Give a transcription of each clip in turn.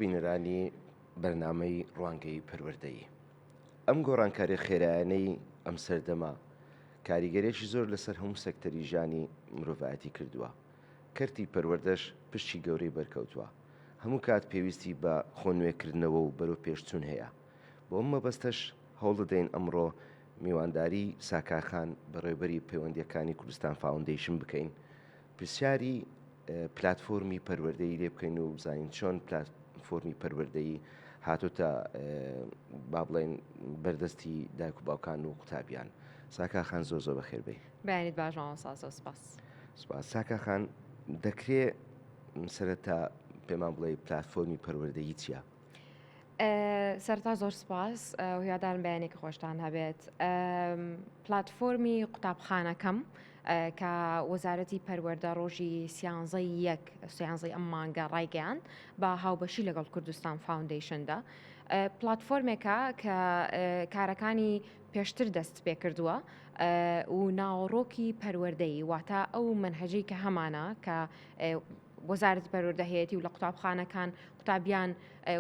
بینەرانی بەرنامەی ڕوانگەی پەروەردەیی. ئەم گۆڕانکاریە خێرایانەی ئەم سەردەمە کاریگەرێکی زۆر لەسەر هەموو سێکتەری ژیانی مرۆڤایەتی کردووە. کەرتی پەروەردەش پشکی گەورەی بەرکەوتووە. هەموو کات پێویستی بە خۆ نوێکردنەوە و بەرەو پێشچوون هەیە. بۆ ئەم مەبەستەش هەوڵدەدەین ئەمڕۆ میوانداری ساکار خان بەڕێوبەری پەیوەندییەکانی کوردستان فاوندەیشن بکەین پرسیاری پلتفۆرمی پەروەردەیی لێ بکەین و بزانین چۆن پلتفۆرمی پەروەردەیی هاتۆتە با بڵێن بەردەستی دایک و باوکان و قوتابیان ساکار خان زۆر زۆر بەخێر بێی. بەیانیت باش مامۆستا زۆر سپاس. سپاس ساکار خان دەکرێ سەرەتا پێمان بڵێ پلتفۆرمی پەروەردەیی چییە؟ سەرەتا زۆر سپاس هیوادارم بەیانێکی خۆشتان هەبێت پلتفۆرمی قوتابخانەکەم کە وەزارەتی پەروەردە ڕۆژی سیانزەی یەک سیانزەی ئەم مانگە ڕایگەیان بە هاوبەشی لەگەڵ کوردستان فاوندەیشندا پلتفۆرمێکە کە کارەکانی پێشتر دەست پێ کردووە و ناوەڕۆکی پەروەردەیی واتە ئەو مەنهەجەی کە هەمانە کە وەزارەتی پەروەردە هەیەتی و لە قوتابخانەکان قوتابیان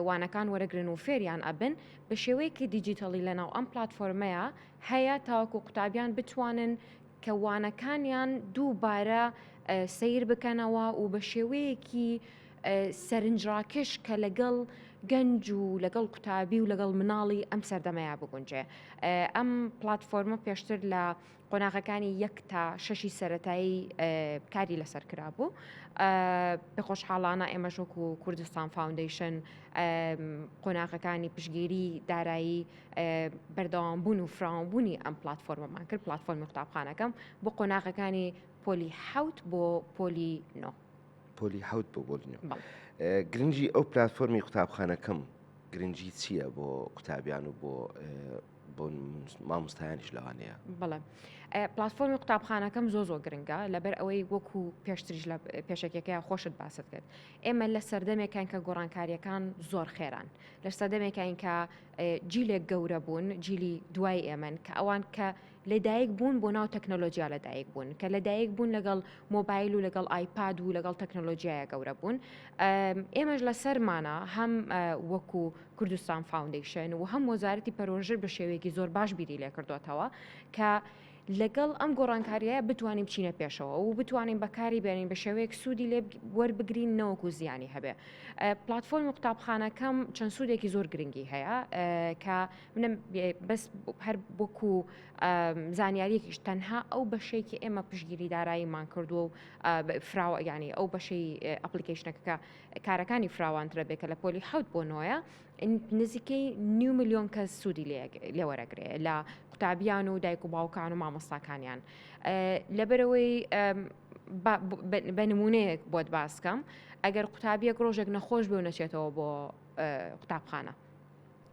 وانەکان وەرەگرن و فێریان ئەبن بە شێوەیەکی دیجیتەڵی لەناو ئەم پلاتفۆرمەیە هەیە تاوەکو قوتابیان بتوانن کە وانەکانیان دووبارە سەیر بکەنەوە و بە شێوەیەکی سەرنجڕاکێش کە لەگەڵ گەنج و لەگەڵ قوتابی و لەگەڵ مناڵی ئەم سەردەمەیە بگونجێ ئەم پلاتفۆرمە پێشتر لە قۆناغەکانی یەک تا شەشی سەرەتایی کاری لەسەر کرابوو. بەخۆشحاڵانە ئێمەش وەکو کوردستان فاوندەیشن قۆناغەکانی پشگیری دارایی بەردەوامبوون و فراوانبوونی ئەم پلتفۆرمەمان کرد پلتفۆرمی قوتابخانەکەم بۆ قۆناغەکانی پۆلی حوت بۆ پۆلی نۆ. پۆلی حوت بۆ پۆلی نۆ. گرنگی ئەو پلتفۆرمی قوتابخانەکەم گرنگی چییە بۆ قوتابیان و بۆ بۆ مامۆستایانیش لەوانەیە. بەڵێ پلاتفۆرمی قوتابخانەکەم زۆ زۆر گرنگە لەبەر ئەوەی وەکو پێشتریش لە پێشەکیەکەی خۆشت باست کرد ئێمە لە سەردەمێکان کە گۆڕانکاریەکان زۆر خێران لە سەردەمێکین کە جیلێک گەورە بوون جیلی دوای ئێمەن کە ئەوان کە لەدایک بوون بۆ ناو تەکنەلۆجیا لەدایک بوون کە لەدایک بوون لەگەڵ مۆبایل و لەگەڵ ئایپاد و لەگەڵ تەکنەلۆجیایە گەورە بوون ئێمەش لەسەرمانە هەم وەکو کوردستان فاوندەیشن و هەم وەزارەتی پەروەردە بە شێوەیەکی زۆر باش بیری لێکردۆتەوە کە لەگەڵ ئەم گۆڕانکاریە بتوانین بچینە پێشەوە و بتوانین بەکاری بێنین بە شێوەیەک سوودی لێ وەربگرین نەوەکو زیانی هەبێ پلتفۆرمی قوتابخانەکەم چەند سوودێکی زۆر گرنگی هەیە کە منم بەس هەر وەکو زانیاریەکیش تەنها ئەو بەشێکی ئێمە پشگیری داراییمان کردووە و فراوە ینی ئەو بەشەی ئەپلیکیشنەکە کارەکانی فراوانترە بێ کە لە پۆلی حەوت بۆ نۆیە نزیکەی نیو ملیۆن کەس سوودی لێوەرەگرێ لە قوتابیان و دایک و باوکان و مامۆستاکانیان لەبەرەوەی بە نمونەیەک بۆت باسکەم ئەگەر قوتابیەک ڕۆژێک نەخۆش بێ و نەچێتەوە بۆ قوتابخانە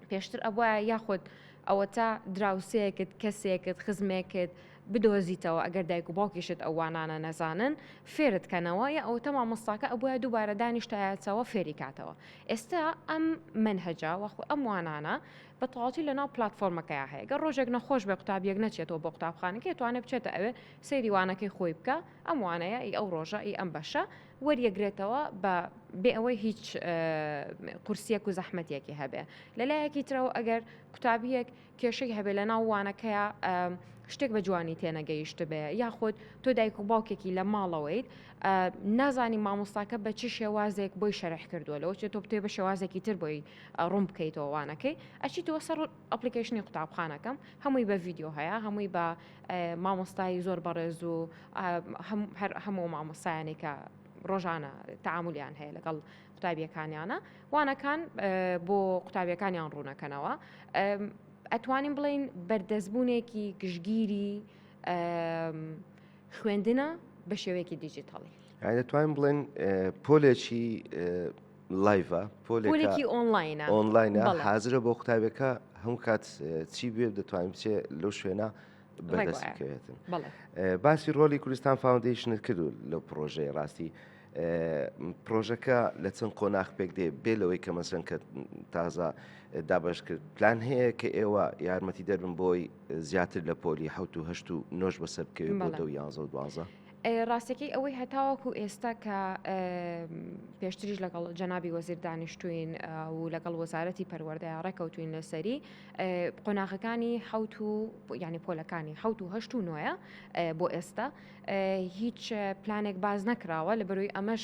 پێشتر ئەبوایە یاخود ئەوەتا دراوسێکت کەسێکت خزمێکت بدۆزیتەوە ئەگەر دایک و باوکیشت ئەو وانانە نەزانن فێرت کەنەوە یا ئەوەتا مامۆستاکە ئەبوایە دووبارە دانیشتایەتەوە فێری کاتەوە ئێستا ئەم مەنهەجە وەخۆ ئەم وانانە بە تەواوەتی لەناو پلاتفۆرمەکەیا هەیە گەر ڕۆژێک نەخۆش بێ قوتابیەک نەچێتەوە بۆ قوتابخانەکەی ئەتوانێ بچێتە ئەوێ سەیری وانەکەی خۆی بکا ئەم وانەیە ئی ئەو ڕۆژە ئی ئەم بەشە وەریەگرێتەوە بە بێ ئەوەی هیچ قورسیەک و زەحمەتێکی هەبێ لەلایەکی ترەوە ئەگەر قوتابیەک کێشەی هەبێ لە ناو وانەکەیا شتێک بە جوانی تێنەگەیشتبێ یاخود تۆ دایک و باوکێکی لە ماڵەوەیت نازانی مامۆستاکە بە چ شێوازێک بۆی شەرح کردووە لەوە چێت تۆ بتێ بە شێوازێکی تر بۆی ڕوون بکەیتەوە وانەکەی ئەچیتەوە سەر ئەپلیکیشنی قوتابخانەکەم هەمووی بە ڤیددیو هەیە هەمووی بە مامۆستای زۆر بەڕێز و هەموو مامۆستایانی کە ڕۆژانە تعاملیان هەیە لەگەڵ قوتابیەکانیانە وانەکان بۆ قوتابیەکانیان ڕوونەکەنەوە ئەتوانین بڵین بەردەستبوونێکی گشتگیری خوێندنە بە شێوەیەکی دیجیتاڵی دەتوانین بڵێن پۆلێکی live ە پۆلێکی ئۆنلاینە ئۆنلاینە حاضرە بۆ قوتابیەکە هەموو کات چی بێ دەتوانین بچێ لەو شوێنە بەدەست بکەوێتن باسی ڕۆلی کوردستان فاوندەیشنت کرد و لەو پرۆژەیە ڕاستی پرۆژەکە لە چەند قۆناخ پێک دێ بێ لەوەی کە مەسەن کە تازە دابش کرد پلان هەیە کە ئێوە یارمەتی دەربن بۆی زیاتر لە پۆلی حوت و هەشت و نۆش بەسەر بکەوێت بۆ دە و یانزە و دوازە. ڕاستەکەی ئەوەی هەتاوەکو ئێستا کە پێشتریش لەگەڵ جەنابی وەزیر دانیشتوین و لەگەڵ وەزارەتی پەروەردەیا ڕێکەوتوین لەسەری قۆناغەکانی حوت و یعنی پۆلەکانی حوت و هەشت و نۆیە بۆ ئێستا هیچ پلانێک باز نەکراوە لە بەروی ئەمەش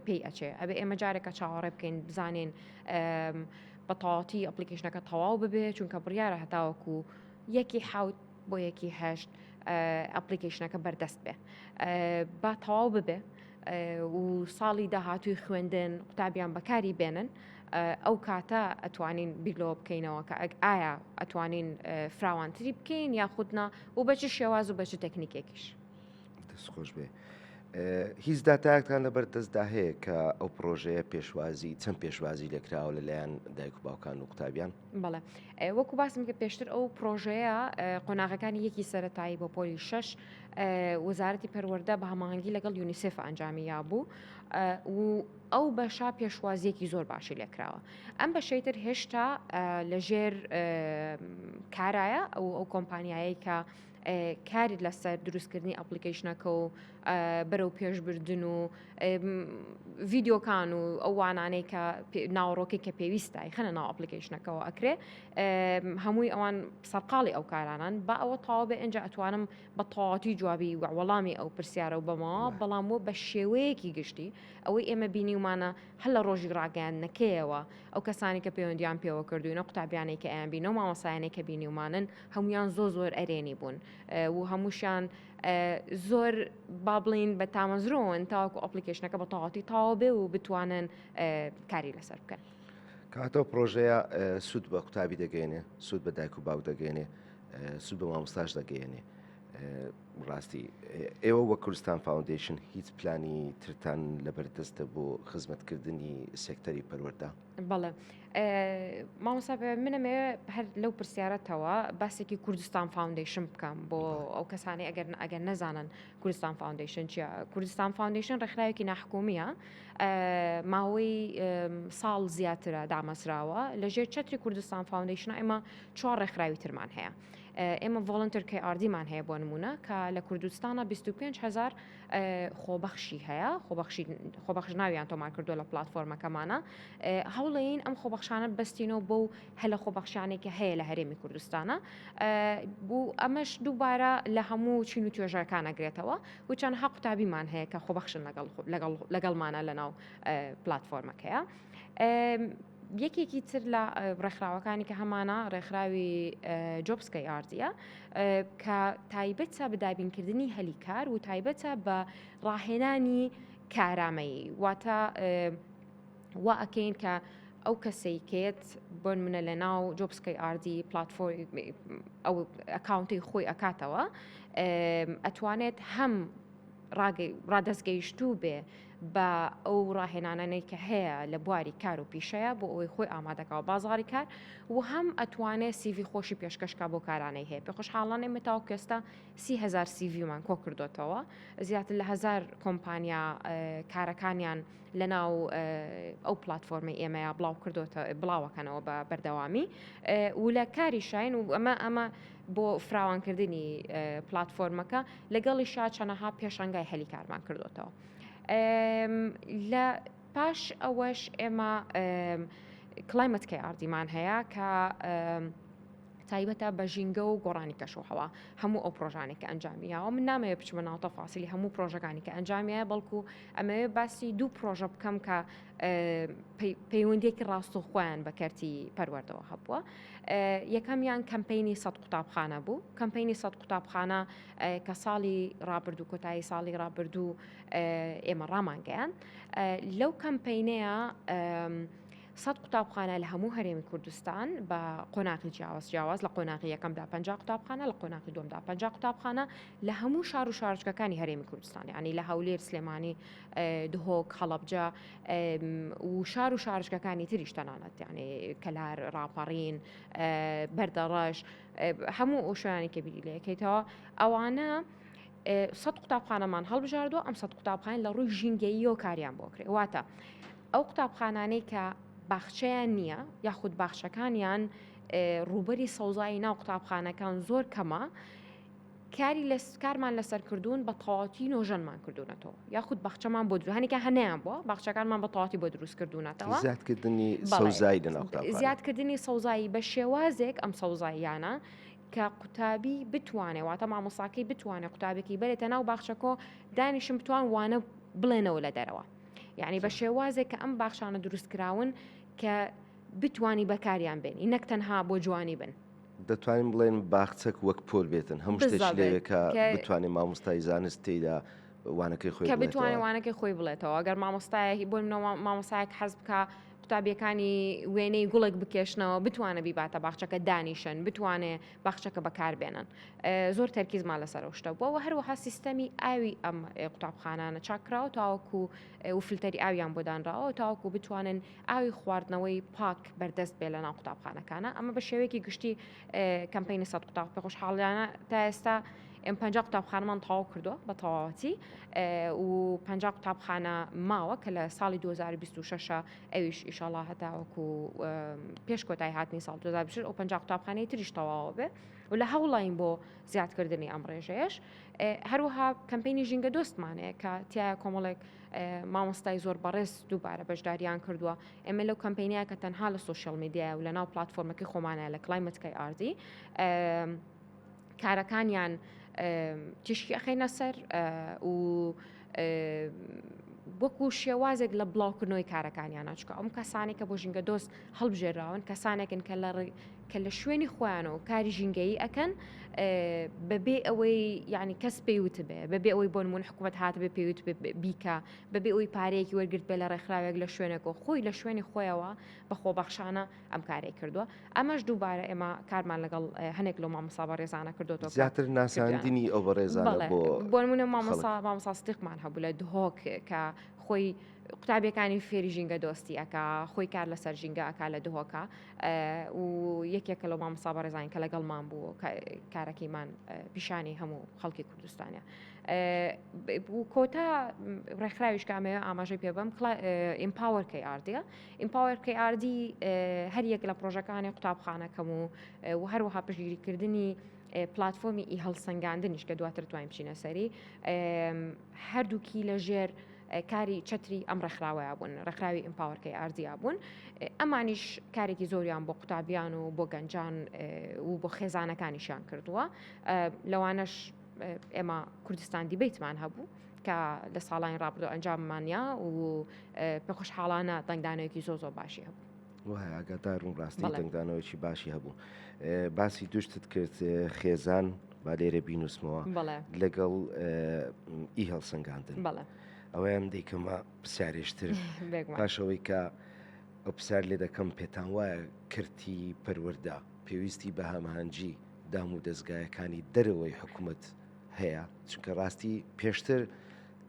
پێی ئەچێ ئەبێ ئێمە جارێکە چاوەڕێ بکەین بزانین بە تەواتی application ەکە تەواو ببێ چونکە بڕیارە هەتاوەکو یەکی حوت بۆ یەکی هەشت application ەکە بەردەست بێ با تەواو ببێ و ساڵی داهاتووی خوێندن قوتابیان بەکاری بێنن ئەو کاتە ئەتوانین بیر لەوە بکەینەوە کە ئایا ئەتوانین فراوانتری بکەین یاخودنا و بە چ شێواز و بە چ تەکنیکێکیش. دەست خۆش بێ. هیچ داتایەکتان لەبەر دەستدا هەیە کە ئەو پرۆژەیە پێشوازی چەند پێشوازی لێکراوە لەلایەن دایک و باوکان و قوتابیان؟ بەڵێ وەکو باسم کە پێشتر ئەو پرۆژەیە قۆناغەکانی یەکی سەتایی بۆ پۆلی شەش وەزارەتی پەروەردە بە هەماهەنگی لەگەڵ یونیسێف ئەنجامی یابوو و ئەو بەشە پێشوازیەکی زۆر باشی لێکراوە ئەم بەشەی تر هێشتا لەژێر کارایە ئەو ئەو کۆمپانیایەی کە کاری لەسەر دروستکردنی application ەکە و بەرەو پێشبردن و ڤیددیوکان و ئەو وانانەی کە ناوەڕۆکی کە پێویستە خەنە ناو application ەکەوە ئەکرێ هەمووی ئەوان سەرقاڵی ئەو کارانان با ئەوە تەواو بێ ئینجا ئەتوانم بە تەواوەتی جوابی وەڵامی ئەو پرسیارە و بەمەوە بەڵام بۆ بە شێوەیەکی گشتی ئەوەی ئێمە بینیومانە هەر لە ڕۆژی ڕاگەیاندنەکەیەوە ئەو کەسانی کە پەیوەندیان پێوە کردوین ئەو قوتابیانەی کە ئەیان بینەوە مامۆسایانەی کە بینیومانن هەمویان زۆر زۆر ئەرێنی بوون و هەمووشیان زۆر با بڵین بە تامەزرۆن تاوەکو application ەکە بە تەواوەتی تەواو بێ و بتوانن کاری لەسەر بکەن. کاتەوە پرۆژەیە سوود بە قوتابی دەگەێنێ سوود بە دایک و باوک دەگەێنێ سوود بە مامۆستاش دەگەیەنێ ڕاستی ئێوە وە کوردستان فاوندیشن هیچ پلانی ترتان لەبەردەستە بۆ خزمەتکردنی سێکتەری پەروەردە؟ بەڵێ مامۆستا منەمێ هەر لەو پرسیارەتەوە باسێکی کوردستان فاوندیشن بکەم بۆ ئەو کەسانی ئەگەر ئەگەر نەزانن کوردستان فاوندیشن چیە کوردستان فاوندیشن ڕێکخراوێکی ناحکومیە ماوەی ساڵ زیاترە دامەزراوە لەژێر چەتری کوردستان فاوندیشن ئێمە چوار ڕێکخراوی ترمان هەیە ئێمە Volunteer KRD مان هەیە بۆ نمونە کە لە کوردستانە 25 هزار خۆبەخشی هەیە خۆبەخشی خۆبەخش ناویان تۆمار کردووە لە پلتفۆرمەکەمانە هەوڵین ئەم خۆبەخشانە بەستینەوە بۆ هەلە خۆبەخشانێک کە هەیە لە هەرێمی کوردستانە بوو ئەمەش دووبارە لە هەموو چین و توێژەکان ئەگرێتەوە و چەندها قوتابیمان هەیە کە خۆبەخشن لەگەڵ لەگەڵ لەگەڵمانە لە ناو پلتفۆرمەکەیە. یەکێکی تر لە ڕێکخراوەکانی کە هەمانە ڕێکخراوی Jobs KRD ە کە تایبەتە بە دابینکردنی هەلی کار و تایبەتە بە ڕاهێنانی کارامەیی واتە وا ئەکەین کە ئەو کەسەی کێت بۆن منە لە ناو Jobs KRD پلتفۆر ئەو account ی خۆی ئەکاتەوە ئەتوانێت هەم ڕادەستگەیشتوو بێ بە ئەو ڕاهێنانانەی کە هەیە لە بواری کار و پیشەیە بۆ ئەوەی خۆی ئامادەکەوە بازاری کار و هەم ئەتوانێ CV خۆشی پێشکەشکا بۆ کارانەی هەیە پێ خۆشحاڵان ئێمە تاوەکو ئێستا 30هزار CV مان کۆ کردوتەوە زیاتر لە هزار کۆمپانیا کارەکانیان لە ناو ئەو پلتفۆرمی ئێمەیە بڵاو کردوتە بڵاوەکەنەوە بە بەردەوامی و لە کاری شاین و ئەمە ئەمە بۆ فراوانکردنی پلتفۆرمەکە لەگەڵیشا چەنەها پێشانگای هەلی کارمان کردوتەوە. لە پاش ئەوەش ئێمە Climate KRD مان هەیە کە تایبەتە بە ژینگە و گۆڕانی کەشوهەوا هەموو ئەو پرۆژانێک کە ئەنجامیاوە من نامەوێت بچمە ناو تەفاسیلی هەموو پرۆژەکانی کە ئەنجامیە بەڵکو ئەمەوێ باسی دوو پرۆژە بکەم کە پەیوەندیەکی ڕاستەوخۆیان بە کەرتی پەروەردەوە هەبووە یەکەمیان کەمپینی سە قوتابخانە بوو کەمپینی سە قوتابخانە کە ساڵی ڕابردوو کۆتایی ساڵی ڕابردوو ئێمە ڕامانگەیان لەو کەمپینەیە سەد قوتابخانە لە هەموو هەرێمی کوردستان بە قۆناغی جیاواز جیاواز لە قۆناغی یەکەمدا 50 قوتابخانە لە قۆناغی دووەمدا 50 قوتابخانە لە هەموو شار و شارۆچکەکانی هەرێمی کوردستان یعنی لە هەولێر سلێمانی دهۆک هەڵەبجە و شار و شارۆچکەکانی تریش تەنانەت یعنی کەلار ڕاپەڕین بەردەڕەش هەموو ئەو شوێنانی کە بیری لەکەیتەوە ئەوانە سە قوتابخانەمان هەڵبژاردووە ئەم سە قوتابخانە لە ڕووی ژینگەییەوە کاریان بۆ کرێ واتە ئەو قوتابخانانەی کە باخچەیان نییە یاخود باخچەکانیان ڕووبەری سەوزایی ناو قوتابخانەکان زۆر کەمە. کاری لە کارمان لەسەر کردوون بە تەواوەتی نۆژەنمان کردوونەتەوە یاخود باخچەمان بۆ دروست هەنێکیان هەنیان بووە باخچەکانمان بە تەواوەتی بۆ دروست کردوونەتەوە زیادکردنی بەڵێ. سەوزایی لە ناو قوتابخانە. زیادکردنی سەوزایی بە شێوازێک ئەم سەوزاییانە کە قوتابی بتوانێ واتە مامۆستاکەی بتوانێ قوتابێکی بەرێتە ناو باخچەکۆ دانیشن بتوان وانە بڵێنەوە لە دەرەوە یعنی بە شێوازێک کە ئەم باخچانە دروست کراون کە بتانی بەکاریان بێنی نەک تەنها بۆ جوانی بن. دەتوانین بڵێن باخچەک وەک پۆل بێتن هەموو شتێکی بالضبط لەوێ کە کە بتوانێت مامۆستای زانست تێیدا وانەکەی خۆی کە بتوانێت بڵێتەوە. وانەکەی خۆی بڵێتەوە گەر مامۆستایەک بۆ نمونە مامۆستایەک حەز بکا قوتابیەکانی وێنەی گوڵێک بکێشنەوە بتوانێت بیباتە باخچەکە دانیشن بتوانێ باخچەکە بەکار بێنن زۆر تەرکیزمان لەسەر ئەو شتە بووە و هەروەها سیستەمی ئاوی ئەم قوتابخانانە چاکراوە تاوەکو و فلتەری ئاویان بۆ دانراوە تاوەکو بتوانن ئاوی خواردنەوەی پاک بەردەست بێ لە ناو قوتابخانەکانە ئەمە بە شێوەیەکی گشتی کەمپینی سەد قوتاب پێ خۆشحاڵیانە تا ئێستا ئێم 50 قوتابخانەمان تەواو کردووە بە تەواوەتی و 50 قوتابخانە ماوە کە لە ساڵی 2026 ئەویش ئیشەڵا هەتاوەکو پێش کۆتای هاتنی ساڵ 2026 ئەو 50 قوتابخانەی تریش تەواوە بێ و لە هەوڵین بۆ زیادکردنی ئەم ڕێژەیەش هەروەها کەمپینی ژینگە دۆستمانەیە کە تایە کۆمەڵێک مامۆستای زۆر بەڕێز دووبارە بەشداریان کردووە ئێمە لەو کەمپینەیە کە تەنها لە social media و لە ناو پلتفۆرمەکەی خۆمانە لە Climate KRD کارەکانیان تیشکی ئەخەینە سەر و وەکو شێوازێک لە بڵاوکردنەوەی کارەکانیانە چکە ئەم کەسانی کە بۆ ژینگە دۆست هەڵبژێراون کەسانێکن کە لە کە لە شوێنی خۆیانەوە کاری ژینگەیی ئەکەن بەبێ ئەوەی یعنی کەس پێیوت بێ بەبێ ئەوەی بۆ نمونە حکوومەت هاتبێ پێیوت بیکە بەبێ ئەوی پارەیەکی وەرگرت بێ لە ڕێکخراوێک لە شوێنێکەوە خۆی لە شوێنی خۆیەوە بە خۆبەخشانە ئەم کارەی کردووە ئەمەش دووبارە ئێمە کارمان لەگەڵ هەنێک لەو مامۆستا بەڕێزانە کردوەوە زیاتر ناساندنی ئەو بەڕێزانە بۆ بۆ نمونە مامۆسا مامۆسا ستیقمان هەبوو لە دهۆک کە خۆی قوتابیەکانی فێری ژینگە دۆستی ئەکا خۆی کار لەسەر ژینگە ئەکا لە دهۆکە و یەکێکە لەو مامۆستا بەڕێزان کە لەگەڵمان بوو کارەکەیمان پیشانی هەموو خەڵکی کوردستانە و کۆتا ڕێکخراویش کە ئەمەوێ ئاماژەی پێ بەم Empower KRD ە Empower KRD هەر یەک لە پرۆژەکانی قوتابخانەکەم و و هەروەها پشتگیریکردنی پلتفۆمی ئی هەڵسەنگاندنیش کە دواتر توانین بچینە سەری هەردووکی لە ژێر کاری چەتری ئەم ڕێکخراوەیە بوون ڕێکخراوی Empower KRD یا بوون ئەمانیش کارێکی زۆریان بۆ قوتابیان و بۆ گەنجان و بۆ خێزانەکانیشیان کردووە لەوانەش ئێمە کوردستان debate مان هەبوو کە لە ساڵانی ڕابردوو ئەنجاممانیا و پێ خۆشحاڵانە دەنگدانەوەیەکی زۆر زۆر باشی هەبوو. وایە ئاگادارم ڕاستی دەنگدانەوەیەکی باشی هەبوو. باسی دوشتت کرد خێزان با لێرە بینوسمەوە لەگەڵ ئی هەڵسەنگاندن ئەوەیان دەیکەمە پرسیارێشتر پاشەوەی کە ئەو پرسیار لێ دەکەم پێتان وایە کەرتی پەروەردە پێویستی بە هەماهەنگی دام و دەزگایەکانی دەرەوەی حکوومەت هەیە چونکە ڕاستی پێشتر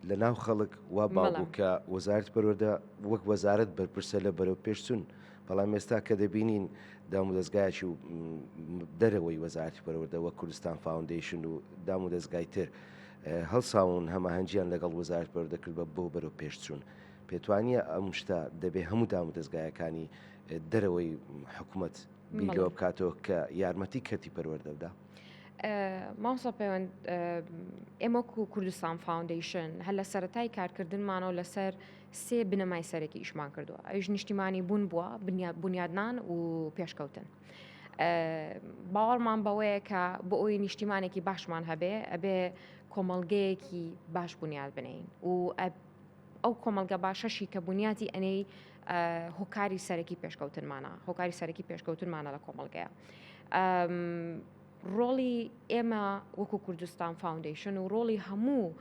لە ناو خەڵک وا باو بوو کە وەزارەتی پەروەردە وەک وەزارەت بەرپرسە لە بەرەو پێشچوون بەڵام ئێستا کە دەبینین دامودەزگایەکی و دەرەوەی وەزارەتی پەروەردە وەک کوردستان فاوندەیشن و دامودەزگای تر هەڵساون هەماهەنگیان لەگەڵ وەزارەت پەروەردە کرد بە بۆ بەرەو پێشچوون پێتوانیە ئەم شتە دەبێ هەموو دامودەزگایەکانی دەرەوەی حکوومەت بیر لەوە بکاتەوە کە یارمەتی کەرتی پەروەردە بدا؟ مامۆستا پەیوەند ئێمە وەکو کوردستان فاوندەیشن هەر لە سەرەتای کارکردنمانەوە لەسەر سێ بنەمای سەرەکی ئیشمان کردووە ئەویش نیشتیمانی بوون بووە بنیادنان و پێشکەوتن. باوەڕمان بەوەیە کە بۆ ئەوی نیشتیمانێکی باشمان هەبێ ئەبێ کۆمەڵگەیەکی باش بنیاد بنین و ئەو کۆمەڵگە باشەشی کە بنیاتی ئەنێی هۆکاری سەرەکی پێشکەوتنمانە هۆکاری سەرەکی پێشکەوتنمانە لە کۆمەڵگەیە. ڕۆڵی ئێمە وەکو کوردستان فاوندەیشن و ڕۆڵی هەموو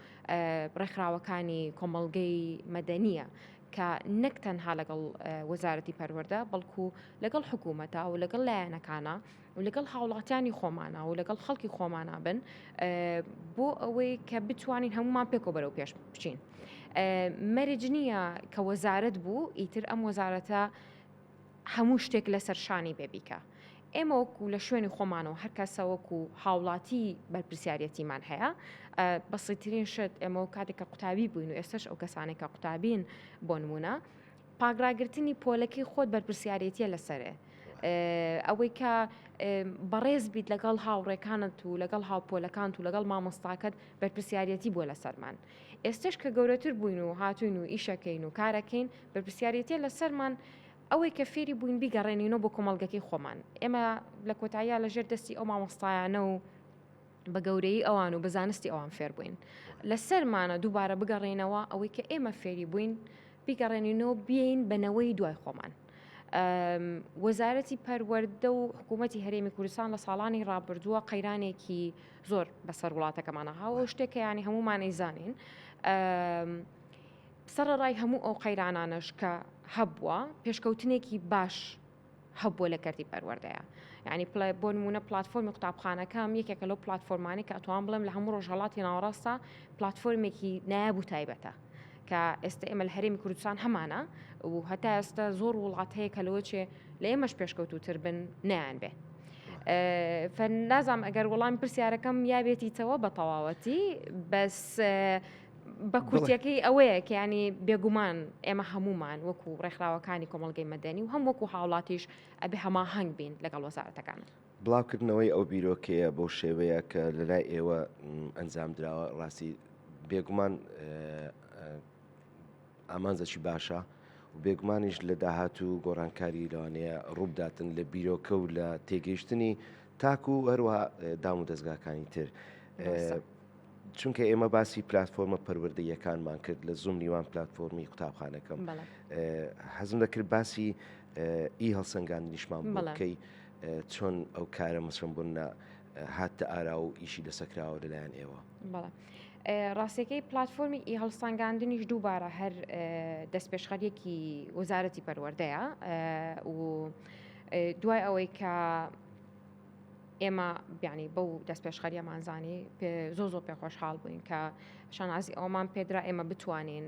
ڕێکخراوەکانی کۆمەڵگەی مەدەنیە کە نەک تەنها لەگەڵ وەزارەتی پەروەردە بەڵکو لەگەڵ حکوومەتە و لەگەڵ لایەنەکانە و لەگەڵ هاوڵاتیانی خۆمانە و لەگەڵ خەڵکی خۆمانە بن بۆ ئەوەی کە بتوانین هەمومان پێکەوە بەرەو پێش بچین. مەرج نییە کە وەزارەت بوو ئیتر ئەم وەزارەتە هەموو شتێک لەسەر شانی بێ بیکا. ئێمە وەکو لە شوێنی خۆمانەوە هەر کەسە وەکو هاوڵاتی بەرپرسیارەتیمان هەیە. بەسیترین شت ئێمە و کاتێک کە قوتابی بووین و ئێستاش ئەو کەسانێک کە قوتابین بۆ نمونە پاکڕاگرتنی پۆلەکەی خۆت بەرپرسیارێتیە لەسەرێ. ئەوەی کە بەڕێز بیت لەگەڵ هاوڕێکانت و لەگەڵ هاوپۆلەکانت و لەگەڵ مامۆستاکەت بەرپرسیارەتی بووە لەسەرمان. ئێستەش کە گەورەتر بووین و هاتووین و ئیشەکەین و کارەکەین بەرپرسیارەتیە لەسەرمان ئەوەی کە فێری بووین بیگەڕێنینەوە بۆ کۆمەڵگەکەی خۆمان. ئێمە لە کۆتاییا لەژێر دەستی ئەو مامۆستایانە و بە گەورەیی ئەوان و بە زانستی ئەوان فێر بووین. لەسەرمانە دووبارە بگەڕێینەوە ئەوەی کە ئێمە فێری بووین بیگەڕێنینەوە بیەین بە نەوەی دوای خۆمان. وەزارەتی پەروەردە و حکوومەتی هەرێمی کوردستان لە ساڵانی ڕابردووە قەیرانێکی زۆر بەسەر وڵاتەکەمانە هاوە شتێک کە ینی هەمومان ئەیزانین. سەرەڕای هەموو ئەو قەیرانانەش کە هەبووە پێشکەوتنێکی باش هەبووە لە کەرتی پەروەردەیە یعنی پڵێ بۆ نمونە پلتفۆرمی قوتابخانەکەم یەکێکە لەو پلتفۆرمانی کە ئەتوان بڵێم لە هەموو ڕۆژهڵاتی ناوەڕاستە پلتفۆرمێکی نایاب و تایبەتە کە ئێستا ئێمە لە هەرێمی کوردستان هەمانە و هەتا ئێستا زۆر وڵات هەیە کە لەوە چێ لە ئێمەش پێشکەوتوتر بن نیان بێ. نازام ئەگەر وەڵامی پرسیارەکەم یابێتیتەوە بە تەواوەتی بەس بە کورتیەکەی ئەوەیە کە ینی بێگومان ئێمە هەمومان وەکو ڕێکخراوەکانی کۆمەڵگەی مەدەنی و هەم وەکو هاوڵاتیش ئەبێ هەماهەنگ بین لەگەڵ وەزارەتەکان. بڵاوکردنەوەی ئەو بیرۆکەیە بەو شێوەیە کە لەلای ئێوە ئەنجام دراوە ڕاستی بێگومان ئامانجەکی باشە و بێگومانیش لە داهاتوو گۆڕانکاری لەوانەیە ڕووبداتن لە بیرۆکە و لە تێگەیشتنی تاک و هەروەها دام و دەزگاکانی تر. چونکە ئێمە باسی پلتفۆرمە پەروەردەیەکانمان کرد لە زووم نیوان پلتفۆرمی قوتابخانەکەم حەزم دەکرد باسی ئی هەڵسەنگاندنیشمان بکەی چۆن ئەو کارە مەسەن بوون هاتە ئارا و ئیشی لەسەکراوە لەلایەن ئێوە. ڕاستەکەی پلتفۆرمی ئی هەڵسانگاندنیش دووبارە هەر دەستپێشخەریەکی وەزارەتی پەروەردەیە و دوای ئەوەی کە ئێمە بیانی بەو دەستپێشخەریەمان زانی زۆ زۆر پێخۆشحاڵ بووین کە شانازی ئەومان پێدرا ئێمە بتوانین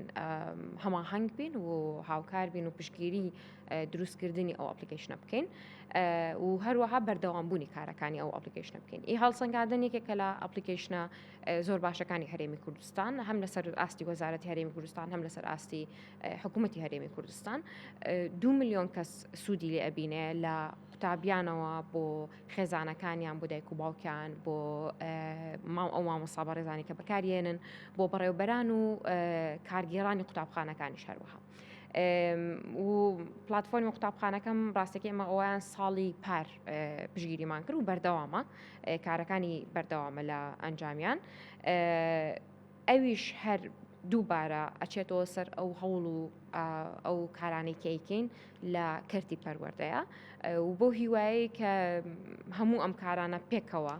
هەماهەنگ بین و هاوکار بین و پشتگیری دروستکردنی ئەو application ە بکەین و هەروەها بەردەوام بوونی کارەکانی ئەو application ە بکەین ئی هەڵسەنگاندن یەکێکە لە application ە زۆر باشەکانی هەرێمی کوردستان هەم لەسەر ئاستی وەزارەتی هەرێمی کوردستان هەم لەسەر ئاستی حکوومەتی هەرێمی کوردستان دو میلیۆن کەس سوودی لێ ئەبینێ لە قوتابیانەوە بۆ خێزانەکانیان بۆ دایک و باوکیان بۆ ماو ئەو مامۆستا بەڕێزانی کە بەکارێنن بۆ بەڕێوبەران و کارگێڕانی قوتابخانەکانیش هەروەها. و پلتفۆرمی قوتابخانەکەم ڕاستەکەی ئەمە ئەویان ساڵی پار پشگیریمان کرد و بەردەوامە کارەکانی بەردەوامە لە ئەنجامیان ئەویش هەر دووبارە ئەچێتەوە سەر ئەو هەوڵ و ئەو کارانەی کە ئەیکەین لە کەرتی پەروەردەیە و بەو هیوایەی کە هەموو ئەم کارانە پێکەوە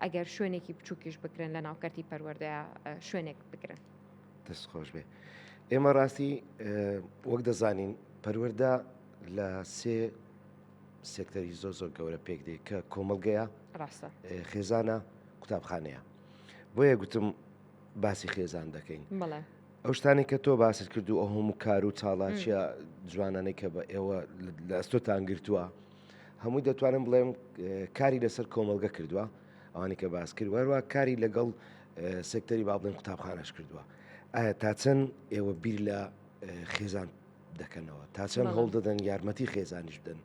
ئەگەر شوێنێکی بچووکیش بگرن لە ناو کەرتی پەروەردەیە شوێنێک بگرن. دەست خۆش بێ. ئێمە ڕاستی وەک دەزانین پەروەردە لە سێ سێکتەری زۆر زۆر گەورە پێک دێ کە کۆمەڵگەیە ڕاستە خێزانە قوتابخانەیە بۆیە گوتم باسی خێزان دەکەین ئەو شتانێک کە تۆ باست کرد و ئەو هەموو کار و چاڵاچیە جوانانەی کە بە ئێوە لە ئەستۆتان گرتووە هەمووی دەتوانم بڵێم کاری لەسەر کۆمەڵگە کردووە ئەوانی کە باس کرد وەروە کاری لەگەڵ سێکتەری با بڵێن قوتابخانەش کردووە ئایا تا چەند ئێوە بیر لە خێزان دەکەنەوە تا چەند هەوڵ دەدەن یارمەتی خێزانیش بدەن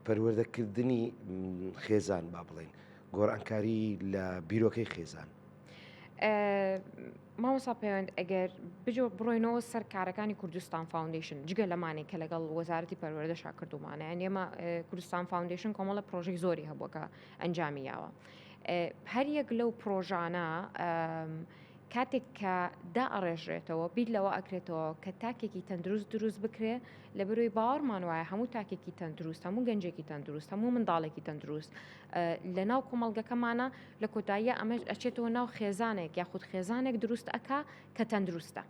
پەروەردەکردنی خێزان با بڵێن گۆڕانکاری لە بیرۆکەی خێزان. مامۆستا پەیوەند ئەگەر بجۆ بڕۆینەوە سەر کارەکانی کوردستان فاوندیشن جگە لەمانەی کە لەگەڵ وەزارەتی پەروەردەشا کردومانە یان ئێمە کوردستان فاوندیشن کۆمەڵە پرۆژەی زۆری هەبووە کە ئەنجامی یاوە هەر یەک لەو پرۆژانە کاتێک کە دائەڕێژرێتەوە بیر لەوە ئەکرێتەوە کە تاکێکی تەندروست دروست بکرێ لەبەرەوەی باوەڕمان وایە هەموو تاکێکی تەندروست هەموو گەنجێکی تەندروست هەموو منداڵێکی تەندروست لە ناو کۆمەڵگەکەمانە لە کۆتاییە ئەمەش ئەچێتەوە ناو خێزانێک یاخود خێزانێک دروست ئەکا کە تەندروستە.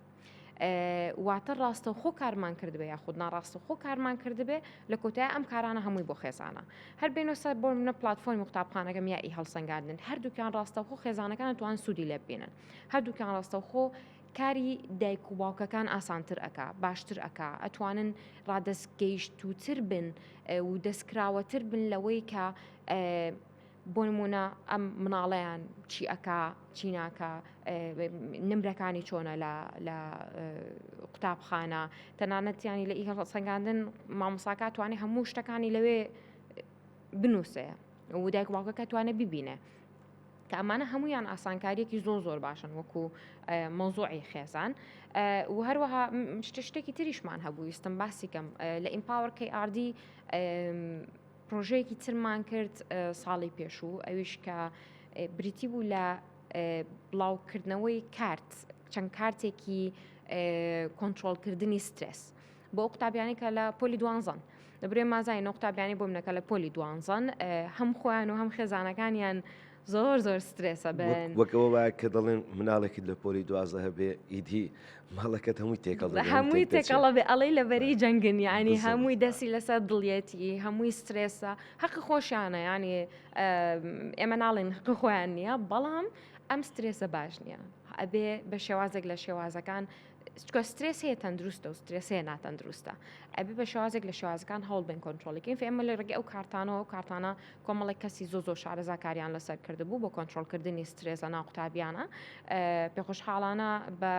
واتە ڕاستەوخۆ کارمان کردبێ یاخود ناڕاستەوخۆ کارمان کردبێ لە کۆتای ئەم کارانە هەمووی بۆ خێزانە هەر بێنەوە سەر بۆ منە پلتفۆرمی قوتابخانەکەم یا ئی هەڵسەنگاندن هەردووکیان ڕاستەوخۆ خێزانەکان توان سوودی لێ ببینن هەردووکیان ڕاستەوخۆ کاری دایک و باوکەکان ئاسانتر ئەکا باشتر ئەکا ئەتوانن ڕادەست گەیشتووتر بن و دەستکراوەتر بن لەوەی کە بۆ نمونە ئەم مناڵەیان چی ئەکا چی ناکا نمرەکانی چۆنە لە قوتابخانە تەنانەت ینی لە ئی هەڵسەنگاندن مامۆساکە توانێت هەموو شتەکانی لەوێ. بنووسێ و دایک و باوکەکە توانێت ببینێ کە ئەمانە هەمویان ئاسانکاریەکی زۆر زۆر باشن وەکو مەوزوعی خێزان و هەروەها شتە شتێکی تریشمان هەبوو ویستم باسی کەم لە Empower KRD پرۆژەیەکی ترمان کرد ساڵی پێشوو ئەویش کە بریتی بوو لە بڵاوکردنەوەی کارت چەند کارتێکی کۆنترۆڵکردنی سترێس بۆ ئەو قوتابیانەی کە لە پۆلی دوانزەن دەبرێ مازای نۆ قوتابیانی بۆ منەکە لە پۆلی دوانزەن هەم خۆیان و هەم خێزانەکانیان زۆر زۆر سترێسە بن وەکەوە وایە کە دەڵێن مناڵێکت لە پۆلی دوازە هەبێ ئیدی ماڵەکەت هەمووی تێکەڵ هەمووی تێکەڵە بێ ئەڵەی لە بەری جەنگن ینی هەمووی دەستی لەسەر دڵیەتی هەمووی سترێسە حەقی خۆشیانە ینی ئێمە ناڵێن حەقی خۆیان نییە بەڵام ئەم سترێسە باش نییە ئەبێ بە شێوازێک لە شێوازەکان چونکە سترێس هەیە تەندروستە و سترێس هەیە ناتەندروستە ئەبێ بە شێوازێک لە شێوازەکان هەوڵ بێن کۆنترۆڵیکەین ئێمە لە ڕێگەی ئەو کارتانەوە ئەو کارتانە کۆمەڵێک کەسی زۆ زۆر شارەزا کاریان لەسەر کردبوو بۆ کۆنترۆڵکردنی سترێس لە ناو قوتابیانە پێخۆشحاڵانە بە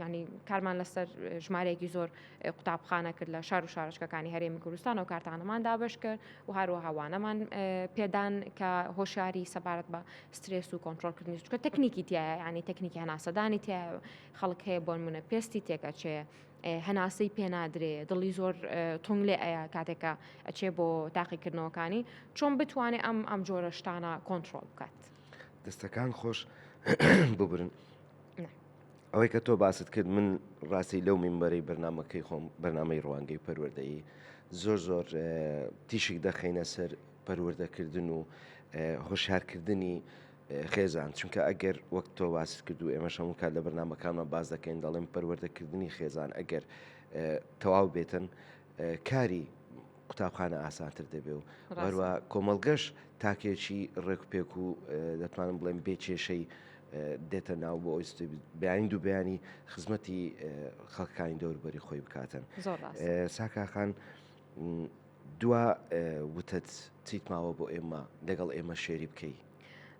ینی کارمان لەسەر ژمارەیەکی زۆر قوتابخانە کرد لە شار و شارۆچکەکانی هەرێمی کوردستان و کارتانەمان دابش کرد و هەروەها وانەمان پێدان کە هۆشیاری سەبارەت بە سترێس و کۆنترۆڵکردنی چونکە تەکنیکی تایە ینی تەکنیکی هەناسەدانی تایە خەڵک هەیە بۆنمونە پێستی تێکەچێ هەناسەی پێنادرێ دڵی زۆر تونگ لێ ئەیا کاتێکە ئەچێ بۆ تاقیکردنەوەکانی چۆن بتوانێ ئەم ئەم جۆرە شتانە کۆنترۆل بکات. دەستەکان خۆش ببرن ئەوەی کە تۆ باست کرد من ڕاستی لەو مینبەرەی بەرنمەکەی خۆم بەرنمەی ڕوانگەی پەروەردەیی زۆر زۆر تیشک دەخەینە سەر پەروەردەکردن و هۆشارکردنی خێزان چونکە ئەگەر وەک تۆ باست کرد و ئێمەش هەموو کات لە بەرنامەکانمان باس دەکەین دەڵێن پەروەردەکردنی خێزان ئەگەر تەواو بێتن کاری قوتابخانە ئاسانتر دەبێ و هەروە کۆمەڵگەش تاکێکی ڕێکوپێک و دەتوانم بڵێم بێ کێشەی دێتە ناو بۆ ئەوی بیانی دوو بیانی خزمەتی خەڵکانی دەوربەری خۆی بکاتن ساکاخان دوا وتت چیت ماوە بۆ ئێمە لەگەڵ ئێمە شێری بکەی؟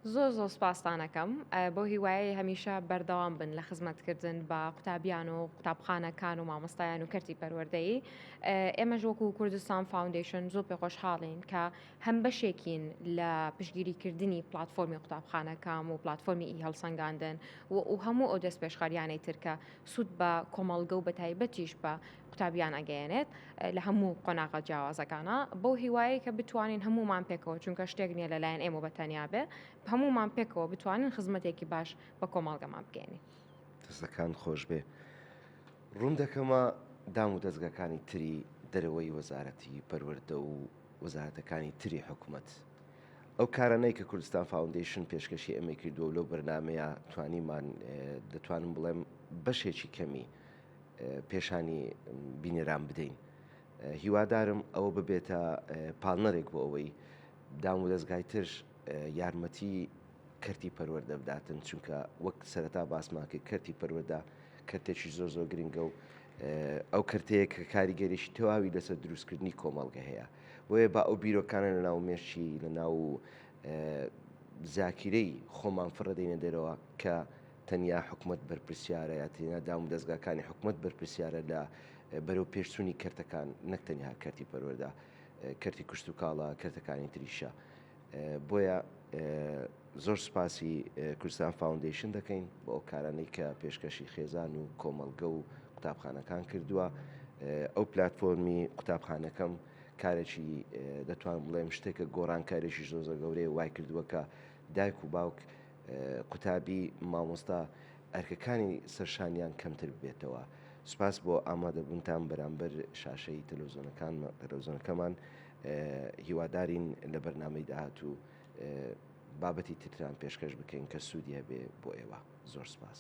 زۆر زۆر سپاستان ئەکەم بەو هیوایەی هەمیشە بەردەوام بن لە خزمەتکردن بە قوتابیان و قوتابخانەکان و مامۆستایان و کەرتی پەروەردەیی ئێمەش وەکو کوردستان فاوندەیشن زۆر پێخۆشحاڵین کە هەم بەشێکین لە پشتگیریکردنی پلاتفۆرمی قوتابخانەکان و پلاتفۆرمی ئی هەڵسەنگاندن و هەموو ئەو دەستپێشخەریانەی تر کە سوود بە کۆمەڵگە و بە تایبەتیش بە قوتابیان ئەگەیەنێت لە هەموو قۆناغە جیاوازەکانە بەو هیوایەی کە بتوانین هەموومان پێکەوە چونکە شتێک نییە لەلایەن ئێمە بە تەنیا بێ هەموومان پێکەوە بتوانین خزمەتێکی باش بە کۆمەڵگەمان بگەێنین. دەستەکان خۆش بێ. ڕوون دەکەمە دام و دەزگاکانی تری دەرەوەی وەزارەتی پەروەردە و وەزارەتەکانی تری حکومەت. ئەو کارانەی کە کوردستان فاوندەیشن پێشکەشی ئێمەی کردووە و لەو بەرنامەیە توانیمان دەتوانم بڵێم بەشێکی کەمی پێشانی بینەران بدەین. هیوادارم ئەوە ببێتە پاڵنەرێک بۆ ئەوەی دام و دەزگای تر یارمەتی کەرتی پەروەردە بداتن چونکە وەک سەرەتا باسمان کرد کەرتی پەروەردە کەرتێکی زۆر زۆر گرنگە و ئەو کەرتەیە کە کاریگەریی تەواوی لەسەر دروستکردنی کۆمەڵگە هەیە بۆیە با ئەو بیرۆکانە لە ناو مێشکی لە ناو زاکیرەی خۆمان فڕەدەینە دەرەوە کە تەنیا حکومەت بەرپرسیارە یا تەنیا دامودەزگاکانی حکومەت بەرپرسیارە لە بەرەو پێشچوونی کەرتەکان نەک تەنیا کەرتی پەروەردە کەرتی کشتوکاڵە کەرتەکانی تریشە بۆیە زۆر سوپاسی کوردستان فاوندەیشن دەکەین بۆ ئەو کارانەی کە پێشکەشی خێزان و کۆمەڵگە و قوتابخانەکان کردووە ئەو پلتفۆرمی قوتابخانەکەم کارێکی دەتوان بڵێم شتێکە گۆڕانکارێکی زۆر زۆر گەورەیە وای کردووە کە دایک و باوک قوتابی، مامۆستا ئەرکەکانی سەرشانیان کەمتر ببێتەوە. سوپاس بۆ ئامادەبوونتان بەرامبەر شاشەی تەلەڤزیۆنەکەمان، هیوادارین لە بەرنامەی داهاتوو بابەتی ترتان پێشکەش بکەین کە سوودی هەبێ بۆ ئێوە. زۆر سوپاس.